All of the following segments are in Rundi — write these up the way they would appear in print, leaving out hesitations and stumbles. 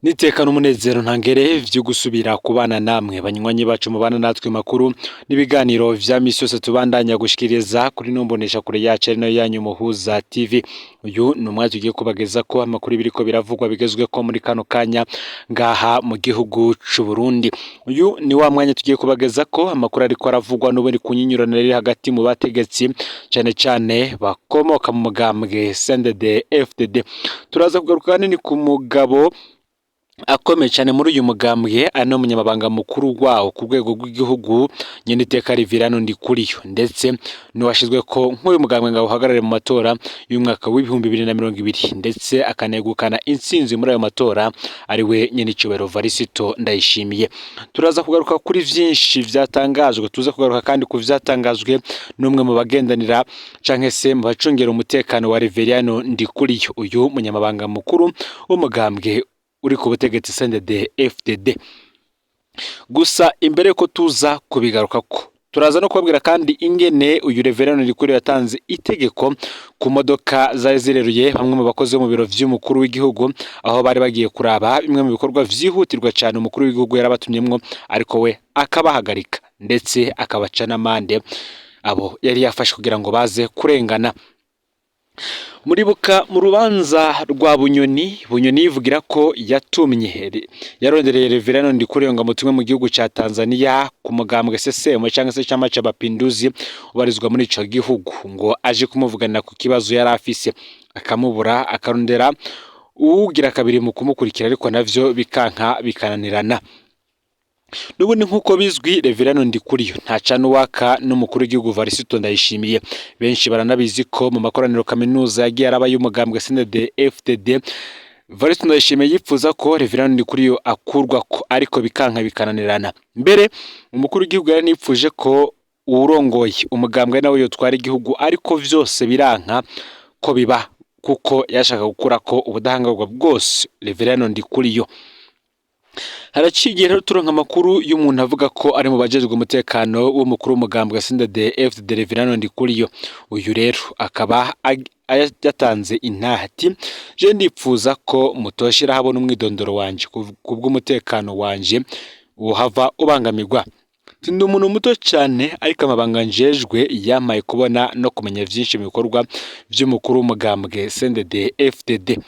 Niteka n'umunezero ntangere vyo gusubira kubana namwe banywanyi bacu mubana natwe makuru n'ibiganiro vya misi yose tubandanya gushikiriza kuri nombonesha kure yacu ari nayo yanyu Muhuza TV. Uyu ni umwanya tugiye kubageza ko amakuru biriko biravugwa bigezweko muri kano kanya ngaha mu gihugu c'u Burundi. Uyu ni wa mwanya tugiye kubageza ko amakuru ariko aravugwa n'ubundi kunyinyurana riri hagati mu bategetsi cane cane bakomoka mu mugambwe CNDD FDD. Turaza kugaruka hanini ku mugabo akomeye cyane muri uyu mugambwe ari n'umunyamabanga mukuru wawo ku rwego rw'igihugu nyeniteka Rivirano Ndikuriyo, ndetse n'uwashizwe ko nk'uyu mugambwe ngo uhagarare mu matora y'umwaka w'2020 ndetse akanegukana intsinzi muri ayo matora, ariwe nyenicubahiro Varisito Ndayishimiye. Turaza kugaruka kuri vyinshi vyatangajwe, tuza kugaruka kandi ku vyatangajwe n'umwe mu bagendanira canke se mu bacungera umutekano wa Reveriyano Ndikuriyo, uyu munyamabanga mukuru w'umugambwe uri ku butegetsi CNDD FDD. Gusa imbere ko tuza kubigarukako, turaza no kubabwira kandi ingene uyu Reverend Ndikuriyo yatanze itegeko ku modoka zari zireruye bamwe mu bakozi bo mu biro vy'umukuru w'igihugu, aho bari bagiye kuraba bimwe mu bikorwa vyihutirwa cyane umukuru w'igihugu yarabatumyemwo, ariko we akabahagarika ndetse akabaca n'amande abo yari yafashe kugira ngo baze kurengana. Muribuka mu rubanza rwa Bunyoni, Bunyoni yivugira ko yatumye yarondereye Reverend Ndikuriyo ngo amutume mu gihugu ca Tanzania ku mugambwe CCM cyangwa se Chama cha Mapinduzi ubarizwa muri ico gihugu, ngo aje kumuvuganira ku kibazo yari afise, akamubura, akarondera uwugira kabiri mu kumukurikira, ariko navyo bikanka bikananirana. N'ubundi nk'uko bizwi, Reverend Ndikuriyo ntaca n'uwaka n'umukuru w'igihugu Varisito Ndayishimiye. Benshi baranabizi ko mu makoraniro kaminuza yagiye araba y'umugambwe CNDD FDD, Varisito Ndayishimiye yifuza ko Reverend Ndikuriyo akurwako, ariko bikanka bikananirana. Mbere umukuru w'igihugu yaranipfuje ko uwurongoye umugambwe nawe yotwara igihugu, ariko vyose biranka ko biba kuko yashaka gukurako ubudahangarwa bwose Reverend Ndikuriyo. Haraciye igihe rero turonka amakuru y'umuntu avuga ko ari mu bajejwe umutekano w'umukuru w'umugambwe CNDD FDD Reverend Ndikuriyo. Uyu rero akaba yatanze intahe ati: "Je ndipfuza ko mutoshira habona umwidondoro wanje kubw'umutekano wanje wohava ubangamirwa. Ndi umuntu muto cyane, ariko amabanga njejwe yampaye kubona no kumenya vyinshi mu bikorwa vy'umukuru w'umugambwe CNDD FDD."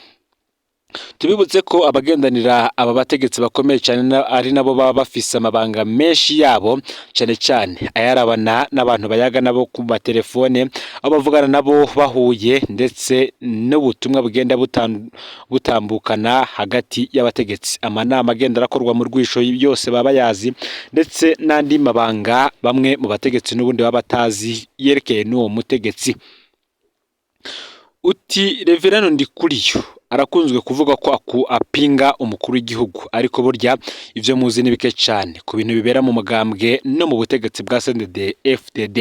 Tubibutse ko abagendanira aba bategetsi bakomeye cyane ari nabo baba bafise amabanga menshi yabo, cyane cyane ayarabana n'abantu bayaga nabo ku matelefone, aho bavugana nabo bahuye, ndetse n'ubutumwa bugenda butambukana hagati y'abategetsi, amanama agenda arakorwa mu rwisho yose baba bayazi, ndetse n'andi mabanga bamwe mu bategetsi n'ubundi baba batazi yerekeye n'uwo mutegetsi. Uti Reverend Ndikuriyo arakunzwe kuvuga ko apinga umukuru w'igihugu, ariko burya ivyo muzi ni bike cyane ku bintu bibera mu mugambwe no mu butegetsi bwa CNDD FDD.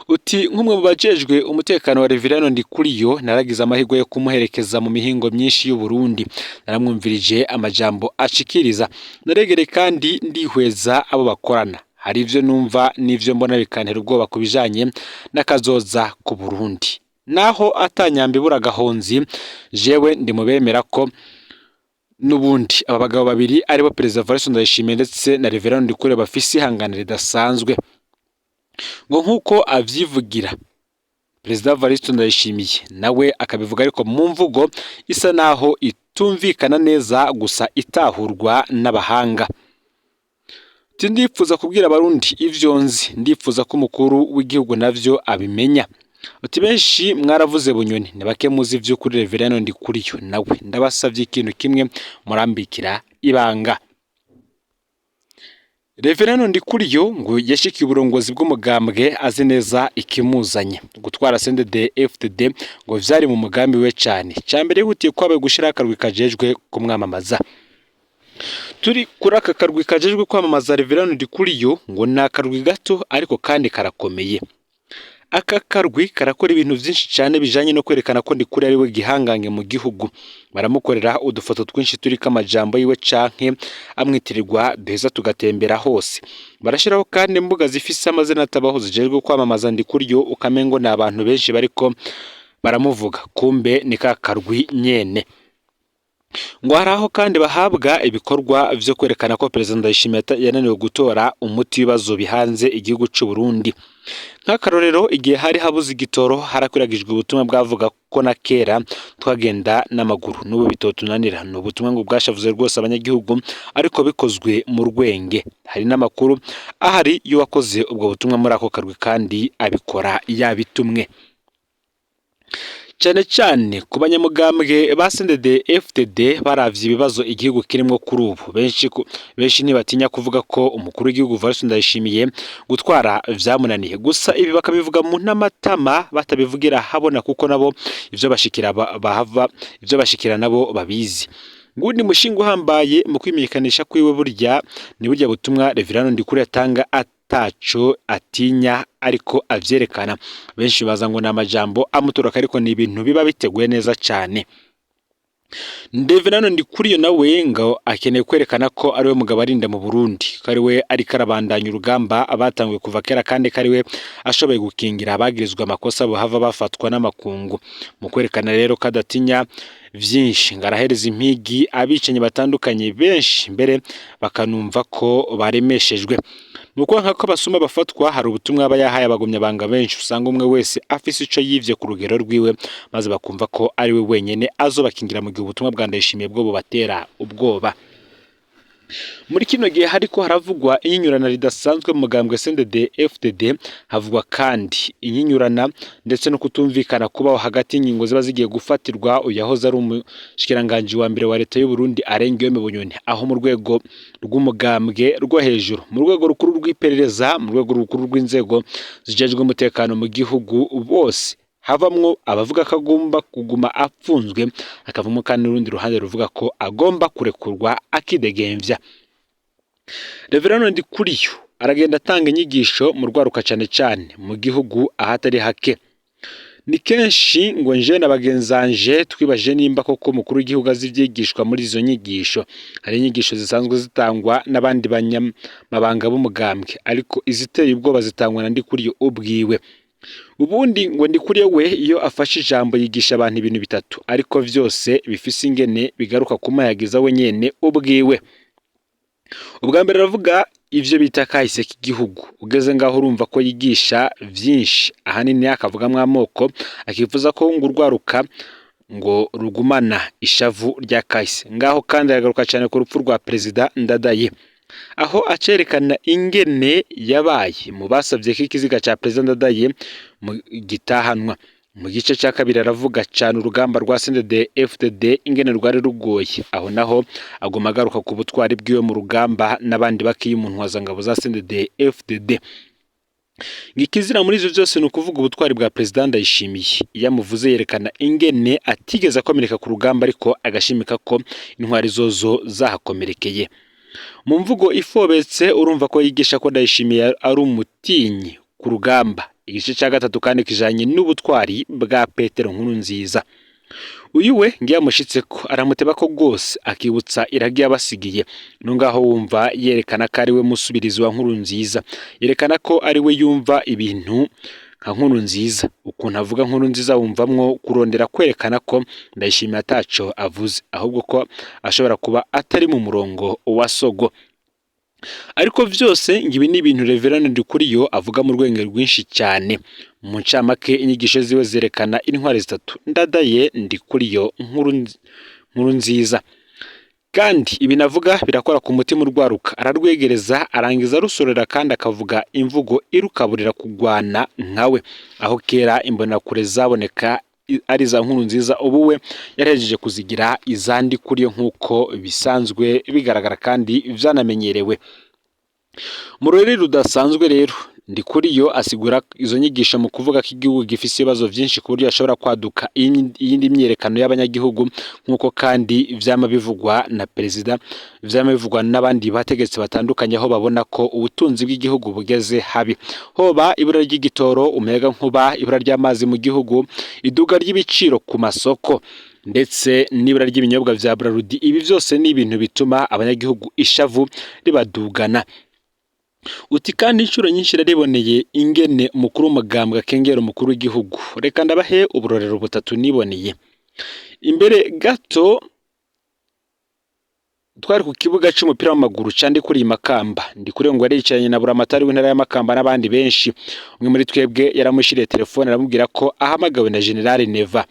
Uti nk'umwe mu bajejwe umutekano wa Reverend Ndikuriyo, naragize amahirwe yo kumuherekeza mu mihingo myinshi y'u Burundi, naramwumvirije amajambo ashikiriza, naregere kandi ndihweza abo bakorana. Hari ivyo numva n'ivyo mbona bikantera ubwoba ku bijanye n'akazoza ku Burundi. Naho atanyamba ibura agahonzi, jewe ndi mu bemera ko n'ubundi aba bagabo babiri aribo Perezida Evariste Ndayishimiye ndetse na Reverend Ndikuriyo bafise ihangana ridasanzwe. Ngo nk'uko avyivugira Perezida Evariste Ndayishimiye, nawe akabivuga ariko mu mvugo isa naho itumvikana neza, gusa itahurwa n'abahanga. Ati: "Ndipfuza kubwira Abarundi ivyo nzi, ndipfuza ko umukuru w'igihugu navyo abimenya." Uti benshi mwaravuze Bunyoni, ni bake muzi ivy'ukuri Reverend Ndikuriyo nawe ndabasavye ikintu kimwe, murambikira ibanga. Reverend Ndikuriyo ngo yashikiye uburongozi bw'umugambwe azi neza ikimuzanye. Gutwara CNDD FDD ngo vyari mu mugambi we cane. Icambere yihutiye kwabaye gushiraho akarwi kajejwe kumwamamaza. Turi kuri aka karwi kajejwe kwamamaza Reverend Ndikuriyo, ngo ni akarwi gato ariko kandi karakomeye. Aka karwi karakora ibintu vyinshi cane bijanye no kwerekana ko Ndikuriyo ari we gihangange mu gihugu. Baramukorera udufoto twinshi turiko amajambo yiwe canke amwitirirwa, duheza tugatembera hose. Barashiraho kandi imbuga zifise amazina atabaho zijejwe kwamamaza Ndikuriyo, ukamengo ni abantu benshi bariko baramuvuga, kumbe ni ka karwi nyene. Ngo hari aho kandi bahabwa ibikorwa vyo kwerekana ko Perezida Ndayishimiye yananiwe gutora umuti w'ibibazo bihanze igihugu c'u Burundi. Nk'akarorero, igihe hari habuze igitoro, harakwiragijwe ubutumwa bwavuga ko na kera twagenda n'amaguru, n'ubu bitotunanira. Ni ubutumwa ngo bwashavuze rwose abanyagihugu, ariko bikozwe mu rwenge. Hari n'amakuru ahari y'uwakoze ubwo butumwa muri ako karwi, kandi abikora yabitumwe. Cyane cyane ku banyamugambwe ba CNDD FDD baravye ibibazo igihugu kirimwo kuri ubu, benshi ntibatinya kuvuga ko umukuru w'igihugu Evariste Ndayishimiye gutwara vyamunaniye. Gusa ibi bakabivuga mu ntamatama, batabivugira habona, kuko nabo ivyo bashikira bahava ivyo bashikira nabo babizi. Ngundi mushinga uhambaye mu kwimenyekanisha kwiwe burya ni burya butumwa Reverend Ndikuri atanga ataco atinya, ariko avyerekana. Benshi baza ngo ni amajambo amuturuka, ariko ni ibintu biba biteguye neza cane. Reverend Ndikuriyo nawe ngo akeneye kwerekana ko ariwe mugabo arinda mu Burundi, ko ariwe ariko arabandanya urugamba abatanguye kuva kera, kandi ko ariwe ashoboye gukingira abagirizwa amakosa bohava bafatwa n'amakungu. Mu kwerekana rero ko adatinya vyinshi, ngo arahereza impigi abicanyi batandukanye, benshi mbere bakanumva ko baremeshejwe. Mu kwanka ko abasuma bafatwa, hari ubutumwa aba yahaye abagumyabanga benshi, usanga umwe wese afise ico yivye ku rugero rwiwe, maze bakumva ko ari we wenyene azobakingira mu gihe ubutumwa bwa Ndayishimiye bwo bubatera ubwoba. Muri kino gihe hariko haravugwa inyinyurana ridasanzwe mu mugambwe CNDD FDD, havugwa kandi inyinyurana ndetse no kutumvikana kubaho hagati y'ingingo ziba zigiye gufatirwa uyahoze ari umushikiranganji wa mbere wa leta y'u Burundi, Alain Guillaume Bunyoni, aho mu rwego rw'umugambwe rwo hejuru, mu rwego rukuru rw'iperereza, mu rwego rukuru rw'inzego zijejwe umutekano mu gihugu, bose havamwo abavuga ko agomba kuguma apfunzwe, hakavamo kandi n'urundi ruhande ruvuga ko agomba kurekurwa akidegemvya. Reverend Ndikuriyo aragenda atanga inyigisho mu rwaruka, cane cane mu gihugu ahatari hake. Ni kenshi ngo nje na bagenzanje twibaje nimba koko umukuru w'igihugu azi ivyigishwa muri izo nyigisho. Hari inyigisho zisanzwe zitangwa n'abandi banyamabanga b'umugambwe, ariko iziteye ubwoba zitangwa na Ndikuriyo ubwiwe. Ubundi ngo Ndikuriyo we iyo afashe ijambo yigisha abantu ibintu bitatu, ariko vyose bifise ingene bigaruka kumayagiza we nyene ubwiwe. Ubwa mbere aravuga ivyo bita kahise k'igihugu. Ugeze ngaho urumva ko yigisha vyinshi, ahanini akavugamwo amoko, akifuza ko ngo urwaruka ngo rugumana ishavu rya kahise. Ngaho kandi aragaruka cane ku rupfu rwa Perezida Ndadaye, aho acerekana ingene yabaye mu basavye ko ikiziga ca Perezida Ndadaye mu gitahanwa. Mu gice ca kabiri aravuga cane urugamba rwa CNDD FDD ingene rwari rugoye, aho naho aguma agaruka ku butwari bwiwe mu rugamba n'abandi bakiye umuntwazangabo za CNDD FDD. Ikizira muri ivyo vyose ni ukuvuga ubutwari bwa Perezida Ndayishimiye. Iyo amuvuze yerekana ingene atigeze akomereka ku rugamba, ariko agashimika ko intwari zozo zahakomerekeye. Mu mvugo ifobetse urumva ko yigisha ko Ndayishimiye ari umutinyi ku rugamba. Igice ca gatatu kandi kijanye n'ubutwari bwa Petero Nkurunziza. Uyu we ngiyo amushitseko aramutebako rwose, akibutsa iragi yabasigiye. No ngaho wumva yerekana ko ari we musubirizi wa Nkurunziza, yerekana ko ari we yumva ibintu nka Nkurunziza. Ukuntu avuga Nkurunziza wumvamwo kurondera kwerekana ko Ndayishimiye ataco avuze, ahubwo ko ashobora kuba atari mu murongo wa Sogo. Ariko vyose ngo ibi ni ibintu Reverend Ndikuriyo avuga mu rwenge rwinshi cyane. Mu ncamake, inyigisho ziwe zerekana intwari zitatu: Ndadaye, Ndikuriyo, Nkurunziza. Kandi ibi navuga birakora ku mutima urwaruka, ararwegereza, arangiza arusorera, kandi akavuga imvugo irukaburira kugwana nkawe. Aho kera imbonakure zaboneka ari za Nkurunziza, ubu we yarahejeje kuzigira iza Ndikuriyo, nk'uko bisanzwe bigaragara kandi vyanamenyerewe. Mu rureri rudasanzwe rero, Ndikuriyo asigura izo nyigisho mu kuvuga ko igihugu gifise ibibazo vyinshi, ku buryo hashobora kwaduka iyindi myiyerekano y'abanyagihugu, nk'uko kandi vyama bivugwa na perezida, vyama bivugwa n'abandi bategetsi batandukanye, aho babona ko ubutunzi bw'igihugu bugeze habi, hoba ibura ry'igitoro, umuyagankuba, ibura ry'amazi mu gihugu, iduga ry'ibiciro ku masoko, ndetse n'ibura ry'ibinyobwa vya Brarudi. Ibi vyose ni ibintu bituma abanyagihugu ishavu ribadugana. Uti kandi inshuro nyinshi nariboneye ingene umukuru w'umugambwe akengera umukuru w'igihugu. Reka ndabahe uburorero butatu niboneye. Imbere gato Twari ku kibuga c'umupira w'amaguru ca Ndikuriye i Makamba. Ndikuriyo ngo yaricaranye na Buramatari w'intara ya Makamba n'abandi benshi. Umwe muri twebwe yaramushiriye telefone aramubwira ko ahamagawe na General Neva.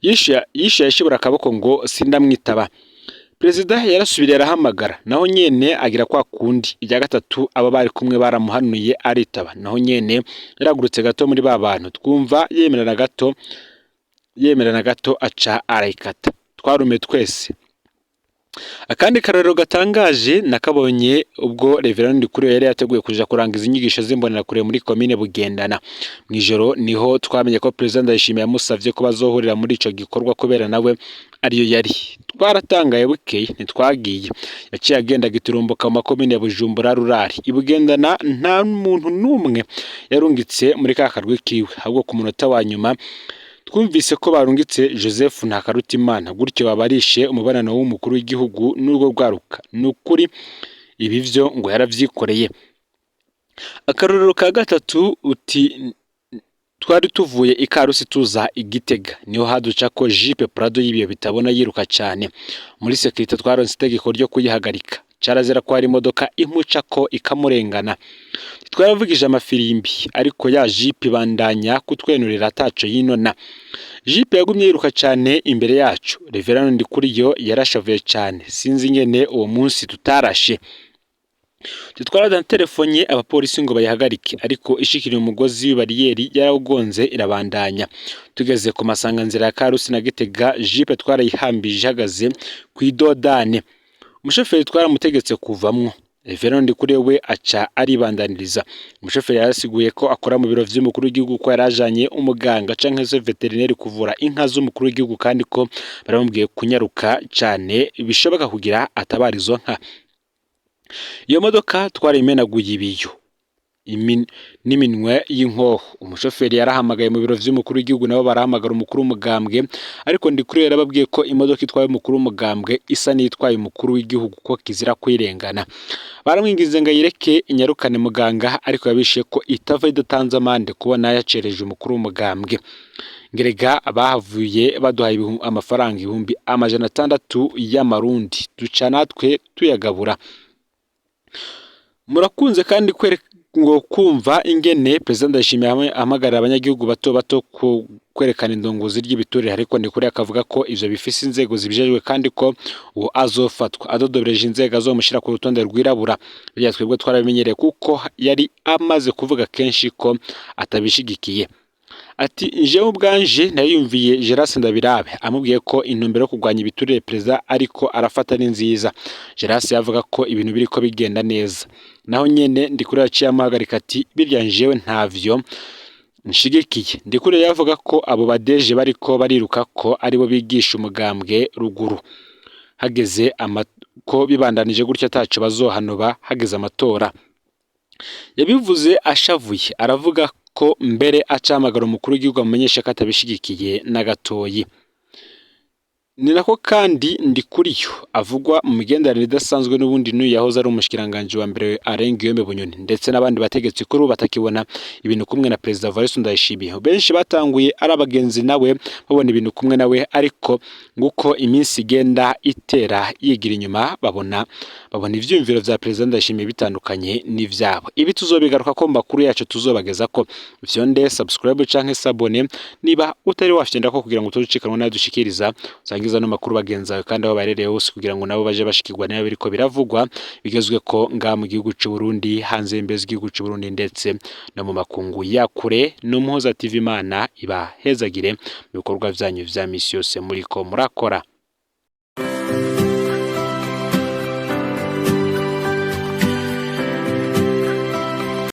Yishuye ashibura akaboko ngo sindamwitaba. Perezida yarasubiriye arahamagara, naho nyene agira kwa kundi. Irya gatatu abo bari kumwe baramuhanuye aritaba, naho nyene yaragurutse gato muri ba bantu twumva yemerana gato aca arayikata. Twarumiwe twese. Akandi karorero gatangaje nakabonye ubwo Reverend Ndikuriyo yari yateguye kuja kurangiza inyigisho z'imbonerakure muri komine Bugendana. Mw'ijoro niho twamenye ko Perezida Ndayishimiye yamusavye ko bazohurira muri ico gikorwa kubera nawe ariyo yari. Twaratangaye, bukeye ntitwagiye. Yaciye agenda giturumbuka mu makomine ya Bujumbura Rurari. I Bugendana nta muntu n'umwe yarungitse muri ka karwi kiwe, ahubwo ku munota wa nyuma twumvise ko barungitse Joseph Ntakarutimana, gutyo babarishe umubonano w'umukuru w'igihugu n'urwo rwaruka. Ni ukuri ibi vyo ngo yaravyikoreye. Akarorero ka gatatu uti twari tuvuye i Karusi tuza i Gitega, niho haduca ko Jeep Prado y'ibiyo bitabona yiruka cyane. Muri sécurité twaronse itegeko ryo kuyihagarika. Carazira ko hari imodoka imuca ko ikamurengana. Twaravugije amafirimbi, ariko ya Jeep ibandanya kutwenurira ataco yinona. Jeep yagumye yiruka cyane imbere yacu. Reverend Ndikuriyo yarashavuye cyane, sinzi ingene uwo munsi tutarashe. Twaraterefonye abapolisi ngo bayihagarike, ariko ishikiriye umugozi w'ibariyeri yarawugonze irabandanya. Tugeze ku masanganzira ya Karusi na Gitega, Jeep twarayihambije ihagaze ku idodane. Umushoferi twaramutegetse kuvamwo. Reverend Ndikuriyo we aca aribandaniriza. Umushoferi yarasiguye ko akora mu biro vy'umukuru w'igihugu, ko yarajanye umuganga canke se vétérinaire kuvura inka z'umukuru w'igihugu, kandi ko baramubwiye kunyaruka cane bishoboka kugira atabara izo nka. Iyo modoka twarayimenaguye ibiyo n'iminwe y'inkoho. Umushoferi yarahamagaye mu biro vy'umukuru w'igihugu, nabo barahamagara umukuru w'umugambwe, ariko Ndikuriyo yarababwiye ko imodoka itwaye umukuru w'umugambwe isa n'itwaye umukuru w'igihugu, ko kizira kwirengana. Baramwinginze ngo ayireke inyarukane muganga, ariko yabishe ko itava idatanze amande kubona yacereje umukuru w'umugambwe. Ngerega bahavuye baduhaye amafaranga 600,000 y'amarundi, duca natwe tuyagabura. Murakunze kandi ngo kumva ingene Perezida Ndayishimiye ahamagarira abanyagihugu bato bato kwerekana indongozi ry'ibiturire, ariko Ndikuriyo akavuga ko ivyo bifise inzego zibijejwe kandi ko uwo azofatwa adodobereje inzego azomushira ku rutonde rwirabura. Birya twebwe twarabimenyereye kuko yari amaze kuvuga kenshi ko atabishigikiye. Ati jewe ubwanje nariyumviye Gerase Ndabirabe amubwiye ko intumbero yo kurwanya ibiturire perezida ariko arafata ni nziza. Gerase yavuga ko ibintu biriko bigenda neza. Naho nyene Ndikuriyo yaciye amuhagarika ati birya jewe ntavyo nshigikiye. Ndikuriyo yavuga ko abo badeje bariko bariruka ko aribo bigisha umugambwe ruguru. Hageze ko bibandanije gutyo ataco bazohanoba hageze amatora. Yabivuze ashavuye, aravuga ko mbere acahamagara umukuru w'igihugu amumenyesha ko atabishigikiye na gatoyi. Ni nako kandi Ndikuriyo avugwa mu migenderanire idasanzwe n'ubundi n'uyu yahoze ari umushikiranganji wa mbere Alain Guillaume Bunyoni, ndetse n'abandi bategetsi kuri ubu batakibona ibintu kumwe na Perezida Evariste Ndayishimiye. Benshi batanguye ari abagenzi nawe, babona ibintu kumwe nawe, ariko nguko iminsi igenda itera yigira inyuma, babona ivyiyumviro vya Perezida Ndayishimiye bitandukanye n'ivyabo. Ibi tuzobigaruka ko mu makuru yacu tuzobageza ko. Fyonde subscribe canke s'abonner niba utari wafyonda ko kugira ngo utozicanwa nayo dushikiriza, usangiza no makuru bagenzi bawe kandi aho baherereye hose, kugira ngo nabo baje bashikirwa nayo biriko biravugwa bigezwe ko ngaha mu gihugu c'u Burundi, hanze y'imbibe z'igihugu c'u Burundi, ndetse no mu makungu ya kure. No Muhoza TV, Imana ibahezagire mu bikorwa vyanyu vya misi yose muriko murakora.